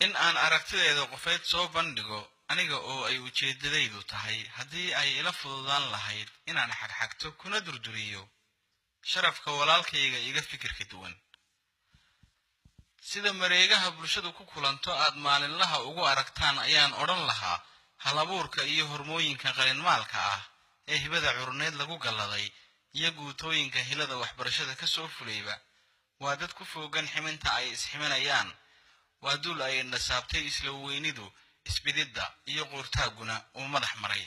In aan aragtideeda qofeed soo bandhigo aniga oo ay ujeeddadaydu tahay haddii ay ila fududaan lahayd inaan xagxagto kuna durduriyo sharafka walaalkayga iga fikirka duwan. Sida mareegaha bulshadu ku kulanto aad maalinlaha ugu aragtaan ayaan odhan lahaa halabuurka iyo hormooyinka qalinmaalka ah ee hibada curuneed lagu galladay iyo guutooyinka hilada waxbarashada ka soo fulayba waa dad ku foogan ximinta ay isximinayaan, waa duul ay indhasaabtay isla weynidu, isbididda iyo quurtaagguna uu madax maray.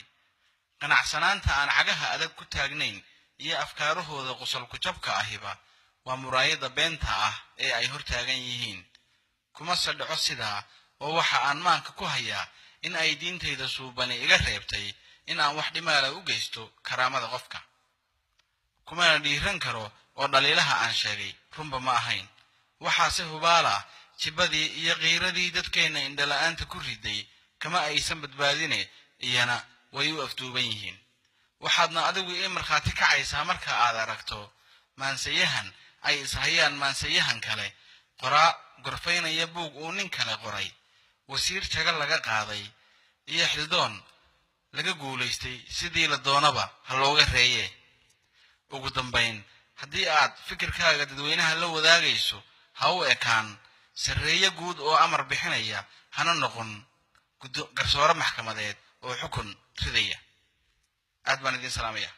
Qanacsanaanta aan cagaha adag ku taagnayn iyo afkaarahooda qosol ku-jabka ahiba waa muraayadda beenta ah ee ay hortaagan yihiin. Kuma sadhaco sidaa oo waxa aan maanka ku hayaa in ay diintayda suubani iga reebtay in aan wax dhimaala u geysto karaamada qofka, kumana dhiiran karo oo dhaliilaha aan sheegay runba ma ahayn. Waxaase hubaala jibbadii iyo qiiradii dadkeenna indhala-aanta ku riday kama aysan badbaadine, iyana way u afduuban yihiin. Waxaadna adigu ii markhaati kacaysaa marka aad aragto maansayahan ay ishayaan maansayahan kale, qoraa gorfaynaya buug uu nin kale qoray, wasiir jago laga qaaday iyo xildoon laga guulaystay, sidii la doonaba ha looga reeye. Ugu dambayn, haddii aad fikirkaaga dadweynaha la wadaagayso, ha u ekaan sarreeye guud oo amar bixinaya, hana noqon garsoore maxkamadeed oo xukun ridaya. Aad baan idiin salaamaya.